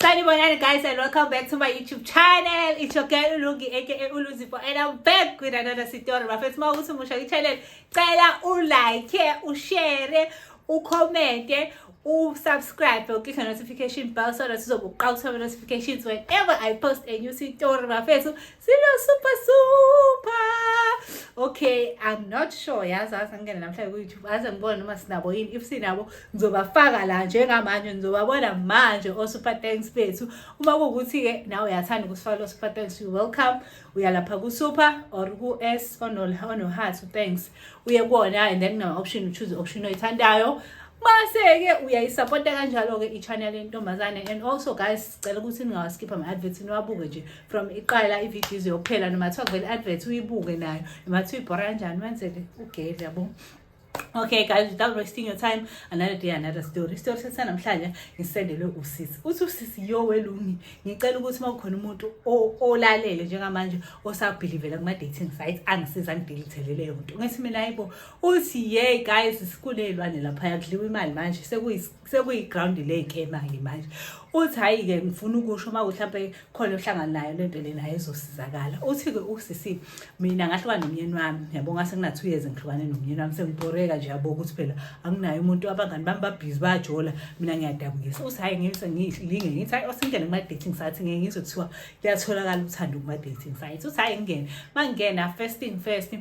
Sanibonani guys and welcome back to my YouTube channel. It's your girl Ulungi aka Uluzipho and I'm back with another story. Bafethu, uma ukuthi umusha kwi-channel, cela ulike, ushare, ucommente, usubscribe, uclicke notification bell so that uzobe uqala ukuthola notifications whenever I post a new story. Bafethu, sino super super. Okay, I'm not sure, yazi aze ngingene namhlanje ku-YouTube aze ngibone noma sinabo yini. If sinabo, ngizobafaka la njengamanje, ngizobabona manje o-super thanks bethu. Uma kuwukuthi-ke nawe uyathanda ukusifaka lo-super thanks, you welcome. Uya lapha ku-super or ku-S ono-heart thanks, uye kuwona and then kunama-option, uchoose i-option oyithandayo, mase-ke uyayisapota kanjalo-ke i-channel yentombazane. And also guys, sicela ukuthi ningawaskipha ama-advert, niwabuke nje from iqala ividiyo ize yokuphela, noma kuthiwa kuvele i-advert uyibuke nayo, noma kuthiwa ibhora kanjani, wenzele ugeli yabo. Okay guys, without wasting your time, another day, another story. Story sethu namhlanje ngisendelwe usisi. Uthi usisi, "Yo welungi, ngicela ukuthi uma kukhona umuntu olalele njengamanje osabelievela kuma dating sites, angisiza ngidelete leyo nto." Ngithi mina, "Hayibo." Uthi, "Yey guys, sikunezilwane lapha, kudliwa imali manje, sekuyi ground ley'kema ke manje." Uthi, "Hayi-ke, ngifuna ukusho uma mhlawumpe khona ohlangana nayo lento le, nayo ezosizakala." Uthi-ke usisi, "Mina ngahlukana nomyeni wami, yabo, ngase ngina 2 years ngihlukane nomyeni wami, sengibhoreka nje, yabo, ukuthi phela anginayo umuntu, abangani bami babhizi bayajola, mina ngiyadabukisa." Uthi, "Hhayi, ngise ngilinge, ngithi hayi, osingene kuma-dating site, ngeke ngizwe kuthiwa kuyatholakala uthando kuma-dating site." Uthi, "Hhayi, ngingene, uma ngingena, first thing first,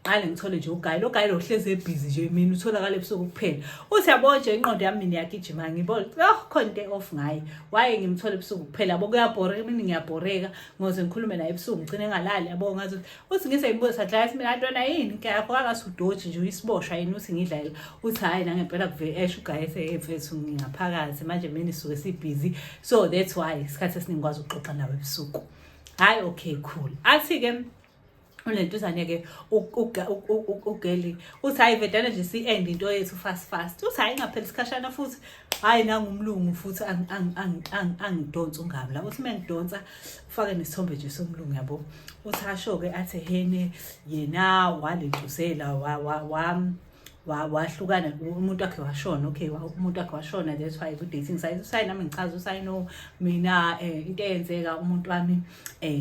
qale ngithole nje uguy, lo guy lo hlezi ebhizi nje, mina utholakala ebusuku kuphela." Uthi, "Yabo nje, ingqondo yami mina iyagijima, ngibona, oh, khona into off ngaye, waye ngimthole ebusuku kuphela, yabo, kuyabhoreka, mina ngiyabhoreka, ngoze ngikhulume naye ebusuku, ngigcine ngalali, yabo." Ngathi uthi, ngise ngibuza sathi, "Hayi, mina ntwana, yini inkinga yakho? Kangase udoji nje, uyisiboshwa yini?" Uthi ngidlalela. Uthi, "Hhayi, nangempela kuve esho uguy ethe, mfethu, ngingaphakathi manje, mina sisuke sibhizi, so that's why isikhathi esiningi kwazi ukuxoxa nawe ebusuku." Hhayi, okay, cool. Athi-ke ulentuzane-ke ugirl, uthi, "Hhayi, vedane nje si-end into yethu fast fast." Uthi, "Hhayi, ingapheli isikhashana futhi, hhayi, nangumlungu futhi angidonsa ungami la." Uthi uma ngidonsa, ufake nesithombe nje somlungu, yabo. Uthi asho-ke athi hene yena walentuzela wahlukana, umuntu wakhe washona. Okay, umuntu wakhe washona, that's why ku-dating site. Usayi nami ngichaza, usayi, "No, mina into eyenzeka, umuntu wami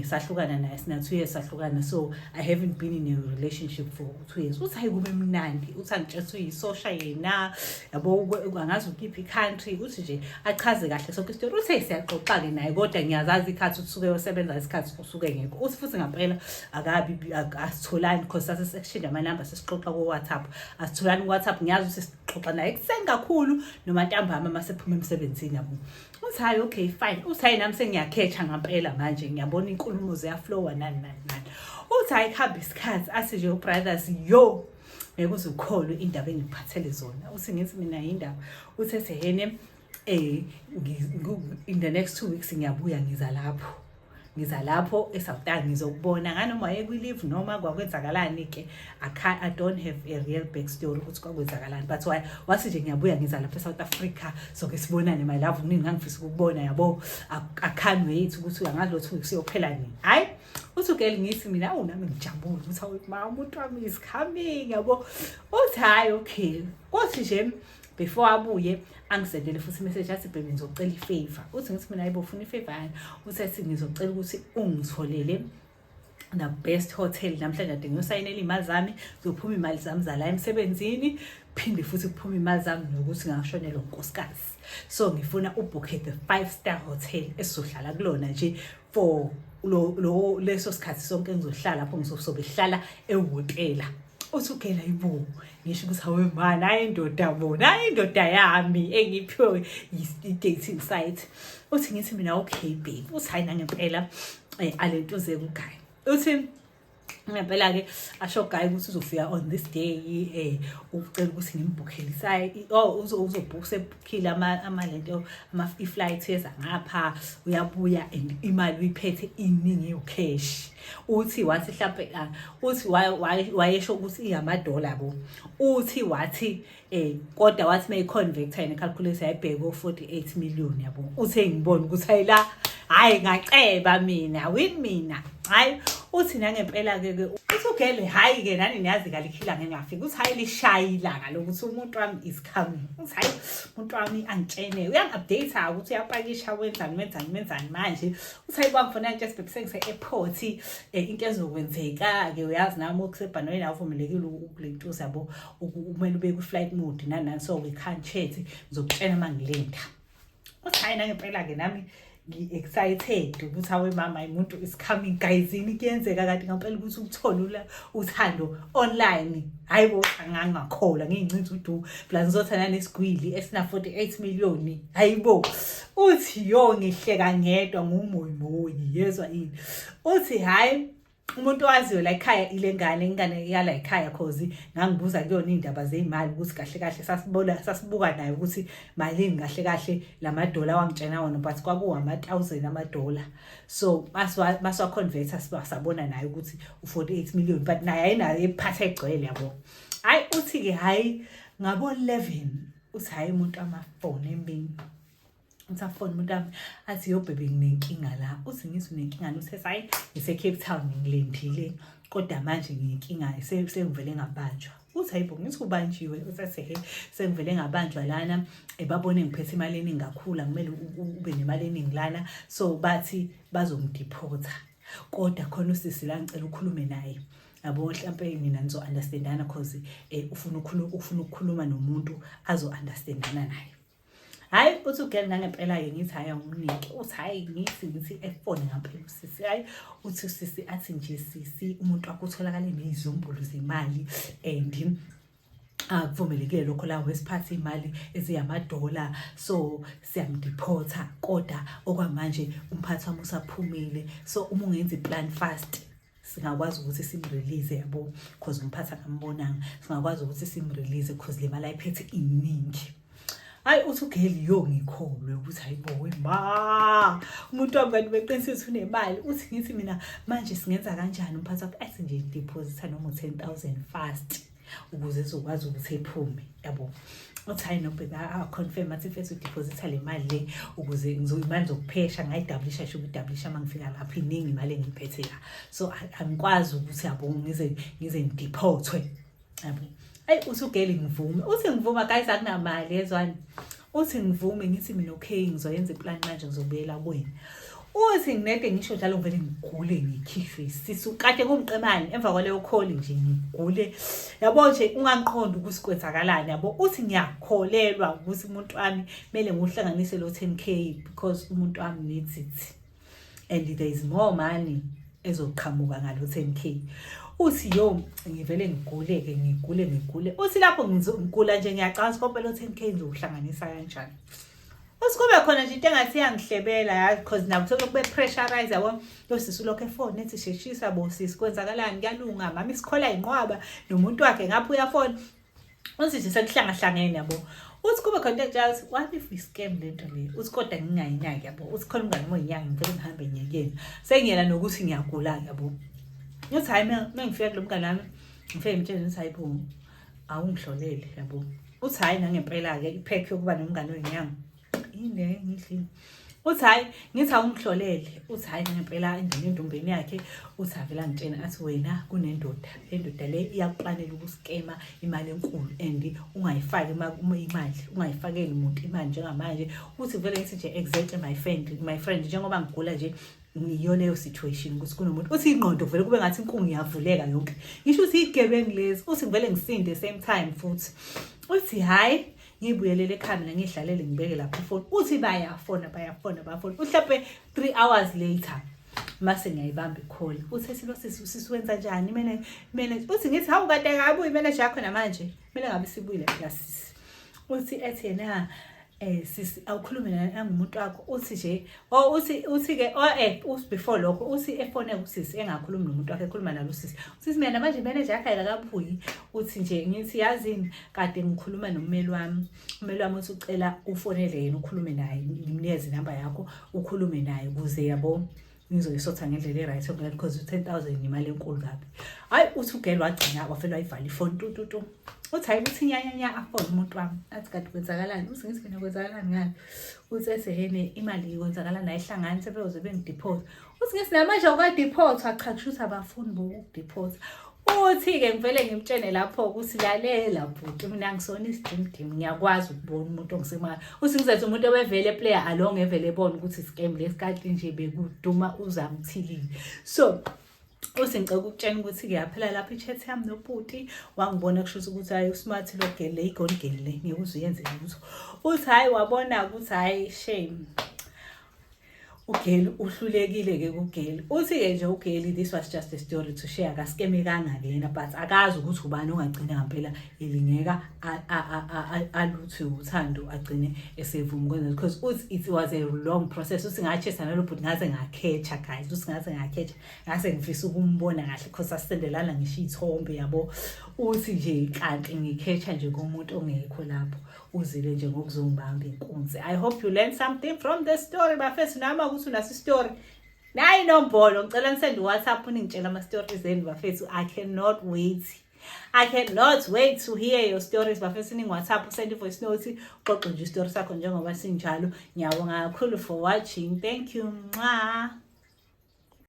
sahlukana naye, sina 2 years sahlukana, so I haven't been in a relationship for 2 years." Uthi, "Hayi, kube mnandi." Uthi angitshela uyisosha yena, yabo, angazi ukiphi i-country. Uthi nje achaze kahle sonke isitori. Uthi siyaxoxa-ke naye, kodwa ngiyazazi ikhathi usuke yosebenza, isikhathi usuke ngekho. Uthi futhi ngampela akabi asitholani because sase exchange amanamba, sesixoxa ko-WhatsApp, asitholani ku-WhatsApp. Ngiyazi ukuthi sixoxa naye ekuseni kakhulu noma ntambama uma sephuma emsebenzini, yabo. Uthi, "Hhayi, okay, fine." Uthi, "Hhayi, nami sengiyakhetha ngampela manje, ngiyabona inkulumo ziyaflowa, nani nani nani." Uthi, "Hhayi, kuhamba isikhathi." Athi nje ubrothers, "Yo, ngeke uze ukholwe indaba engikuphathele zona." Uthi, ngithi mina, "Yindaba?" Uthi ethi hene, in the next 2 weeks ngiyabuya, ngiza lapho eSouth Africa, ngizokubona nganoma wayekwi-leave noma kwakwenzakalani-ke. I don't have a real back story ukuthi kwakwenzakalani, but wathi nje, "Ngiyabuya, ngiza lapha eSouth Africa, soke sibonane, my love, kuningi ngangifisa ukukubona, yabo. I can't wait ukuthi angazi lo 2 weeks uyophela nini." Hhayi, uthi ugirl, ngithi mina, awu, nami ngijabule ukuthi, awu ma, umuntu wami is coming, yabo. Uthi, "Hhayi, okay." Uthi nje before abuye, angisendele futhi imessage, athi, "Baby, ngizocela ifavor." Uthi, ngithi mina, "Hayibo, ufuna ifavor yani?" Uthi athi, "Ngizocela ukuthi ungitholele the best hotel. Namhlanje ade ngiyosayinela iy'mali zami, kuzophuma iy'mali zami zala emsebenzini, phinde futhi kuphume iy'mali zami nokuthi ngashonelwa unkosikazi, so ngifuna ubhukhe the five star hotel esizohlala kulona nje for lo leso sikhathi sonke engizohlala lapho, ngizosobe hlala ehhotela." Uthi ugirl, "Ayibo, ngisho ukuthi, hawe mani, hayi indoda bona, hayi indoda yami engiphiwe i-dating site." Uthi, ngithi mina, "Okay babe." Uthi, "Hayi, nangempela alentuze kuguy." Uthi ngempela-ke asho guy ukuthi uzofika on this day, ucela ukuthi ngimbhukhele, oh, uzobhukha, sebhukhile ama lento ama i-flight yeza ngapha, uyabuya and imali uyiphethe iningi ewu-cash. Uthi wathi mhlampe, uthi wayesho ukuthi iyamadola, yabo. Uthi wathi kodwa wathi mayiconverta yena calculator, yayibheke ko 48 million, yabo. Uthe, "Ngibona ukuthi hayi la, hayi, ngaceba mina wini mina, hayi." Uthi nangempela-ke ke uthi ugele, hhayi-ke nani niyazi kalikhila ngengafiki. Uthi hhayi, lishaye ilanga lokuthi umuntu wami is coming. Uthi hhayi, umuntu wami angitshene, uyangi-update-a ukuthi uyapakisha, wenzani wenzani wenzani manje. Uthi hayi, kwangifona nje sibhebhe sengise-airport, into ezokwenzeka-ke uyazi nami okusebhanoyini awuvumelekile ukulentuza yabo, kumele ube kwi-flight mode nani nani, so we can't chat, ngizokutshena uma ngilinda. Uthi hhayi, nangempela-ke nami ngi-excited ukuthi awe mama, umuntu is coming guys. Yini kuyenzeka kanti ngampela ukuthi ukuthole uthando online? Hayi bo, angangakholwa, ngiyincinza udu plus ngizothanda nesigwili esina 48 million. Hayi bo, uthi yo, ngihleka ngedwa ngumoyimoyi yezwa ini. Uthi hayi, umuntu owaziyo la ekhaya ile ngane, ingane yala ekhaya, cause ngangibuza kuyona iy'ndaba zey'mali ukuthi kahle kahle sasibona sasibuka nayo ukuthi malini kahle kahle lamadola wangitshena wona, but kwakuwama-thousand amadola, so masiwa-converta sabona naye ukuthi u-48 million, but naye ayinayo ephatha egcwele yabo. Hhayi, uthi-ke hhayi, ngabo-11 uthi hhayi, umuntu amafoni emini, uthi afone umuntu wami athi, "Yo baby, nginenkinga la." Uthi, "Ngithi unenkinga?" Uthi, "Hayi, ngise-Cape Town, ngilindile, kodwa manje nginenkinga, sengivele ngabanjwa." Uthi, "Hayibo." Ngithi, "Ubanjiwe?" Uthi, athi, "He, sengivele ngabanjwa lana, babone ngiphethe imali eningi kakhulu, akumele ube nemali eningi lana, so bathi bazongideporta, kodwa khona usisi la ngicela ukhulume naye yabo, mhlampe nina nizo-understandana, cause ufuna ukukhuluma nomuntu azo-understandana naye." Hhayi, uthi ugirl, nangempela-ke ngithi hhayi, awumnike. Uthi hhayi, ngithi efone ngampela usisi. Hhayi, uthi usisi athi nje, "Sisi, umuntu wakho utholakale ney'zumbulu zemali and akuvumelekile lokho la wesiphatha imali eziyamadola, so siyamdeporta, kodwa okwamanje umphathi wami usaphumile, so uma ungenza iplan fast singakwazi ukuthi simrelease yabo, cause umphathi akambonanga, singakwazi ukuthi simrelease cause le mali ayiphethe iningi." Hayi, uthi ugirl, yo, ngikholwe ukuthi hayibo we ma, umuntu wami kanti beqinisile ukuthi unemali. Uthi, ngithi mina, "Manje singenza kanjani?" Umphathi wakhe athi nje, "Deposita noma u-10 000 fast ukuze ezokwazi ukuthi ephume yabo." Uthi hayi, nobheka a-confirm athi, "Mfethu, udeposita le mali le ukuze imali zokuphesha ngayidoublisha, sho ukuyidoublisha uma ngifika lapho, iningi imali engiyiphethe la, so angikwazi ukuthi yabo ngize ngideportwe yabo." Ayi, uthi ugirl, "Ngivume." Uthi, "Ngivuma guys, akunamali yezwani." Uthi, "Ngivume." Ngithi mina, "Okay, ngizoyenza iplan manje, ngizobuyela kuwena." Uthi, "Nginede ngisho njalo ngivele ngigule, ngikhishwe isisu kade kumqemane emva kwaleyo call nje, ngigule yabo nje, ungangiqondi ukuthi kwenzakalani yabo." Uthi, "Ngiyakholelwa ukuthi umuntu wami kumele ngiwuhlanganise lo 10K because umuntu wami needs it and there is more money ezoqhamuka ngalo 10K." Uthi, "Yo, ngivele ngigule-ke, ngigule ngigule." Uthi, "Lapho ngigula nje ngiyacabanga ukuthi lo 10K ngizowuhlanganisa kanjani." Uthi, "Kube khona nje into engathi iyangihlebela yazi, because nabo selokhu be-pressurize yabo, lo sisi ulokhu efona ethi, 'Sheshisa bo sisi, kwenzakalani, kuyalunga mama, isikhola inqwaba nomuntu wakhe ngapha uyafona.'" Uthi nje sekuhlangahlangene yabo. Uthi kube khona into etshela ukuthi, "What if we scam lento le?" Uthi, "Kodwa ngingayinaki yabo." Uthi, "Khona umngane oyinyanga, ngivele ngihambe ngiye kuyena, sengiyena nokuthi ngiyagula-ke yabo." Ngithi hhayi, uma ngifika kulo mngane wami, ngifike ngimtshele ukuthi, "Hayi bo, awungihlolele yabo." Uthi, "Hhayi, nangempela-ke iphekhe yokuba nomngane oyinyanga yini le ngidlile." Uthi, "Hhayi," ngithi, "awungihlolele." Uthi, "Hhayi, nangempela ingene endumbeni yakhe." Uthi avele angitshena athi, "Wena kunendoda, le ndoda le iyakuplanela ukuskema imali enkulu and ungayifaki imali, ungayifakeli muntu imali njengamanje." Uthi, "Vele ngithi nje, exactly my friend, my friend, njengoba ngigula nje ngiyo leyo situation ukuthi kunomuntu." Uthi, ingqondo vele kube ngathi inkungu iyavuleka yonke, ngisho ukuthi igebengu lezi. Uthi, "Ngivele ngisinde same time futhi." Uthi, "Hhayi, ngiyibuyelele ekhaya mina, ngiyihlalele, ngibeke lapho ifoni." Uthi, "Bayafona, bayafona, bayafona." Mhlawumbe 3 hours later mase ngiyayibamba icall. Uthi, "Esilo sisi, usisi wenza njani manager?" Uthi, "Ngithi, hawu, kade akabuyi manager yakho namanje, kumele ngabe sibuyile phela sisi." Uthi ethi yena, "Sisi, awukhulume nangumuntu wakho." Uthi nje, oh, uthi ke, oh, uthi before lokho uthi efone kusisi, engakhulumi nomuntu wakhe, ekhuluma nalo sisi. Uthi, "Mina manje manager yakhe ayikakabuyi." Uthi nje, "Ngithi, yazini, kade ngikhuluma nommeli wami, ummeli wami uthi ucela ufonele yena, ukhulume naye, ngimnikeze inamba yakho, ukhulume naye ukuze yabo." Ngizoyisotha ngendlela e-right yonke, because u-10,000 imali enkulu kabi. Hayi, uthi ugirl wagcina wafela wayivala ifoni tu tu tu. Uthi hayi, uthi nyanyanya afone umuntu wami, athi, "Kanti kwenzakalani?" Uthi, "Ngithi mina kwenzakalani ngani?" Uthi esehene imali kwenzakalani, ayihlangani, sebeyoze bengideposit. Uthi, "Ngithi namanje awukadepothwa." Cha, kusho ukuthi abafuni bokukudeposa. Uthi-ke ngivele ngimtshene lapho ukuthi, "Lalela bhuti, mina ngisona isidimdimu, ngiyakwazi ukubona umuntu ongisemali." Uthi, "Ngizethe umuntu obevele eplaya along, evele ebona ukuthi scam lesikhathi nje bekuduma uzamthilile." So uthi, "Ngicela ukukutshela ukuthi-ke yaphela lapho i-chat yami nobhuti, wangibona, kusho ukuthi hhayi, usmart lo girl le, igone girl le, ngeke uze uyenze lutho." Uthi hhayi, wabona ukuthi hhayi, shame, ugirl uhlulekile-ke kugirl. Uthi-ke nje ugirl, this was just a story to share, akaskemekanga-ke yena, but akazi ukuthi ubani ongagcina ngampela elingeka aluthwe uthando, agcine esevuma ukwenza, because uthi it was a long process. Uthi, "Ngachesa nalo bhuti, ngaze ngakhetha, guys." Uthi, "Ngaze ngakhetha, ngase ngifisa ukumbona kahle, because sasisendelana ngisho iy'thombe, yabo." Uthi nje kanti ngikhetha nje kumuntu ongekho lapho, uzile nje ngokuzongibamba inkunzi. I hope you learned something from the story, bafethu. Noma ukuthi unaso istory, nayi inombolo, ngicela nisende uWhatsApp ningitshela ama-stories enu, bafethu. I cannot wait, I cannot wait to hear your stories, bafethu. Ningi-WhatsApp, usend i-voice note, uxoxe nje isitori sakho njengoba sinjalo. Ngiyabonga kakhulu for watching. Thank you. Mwah.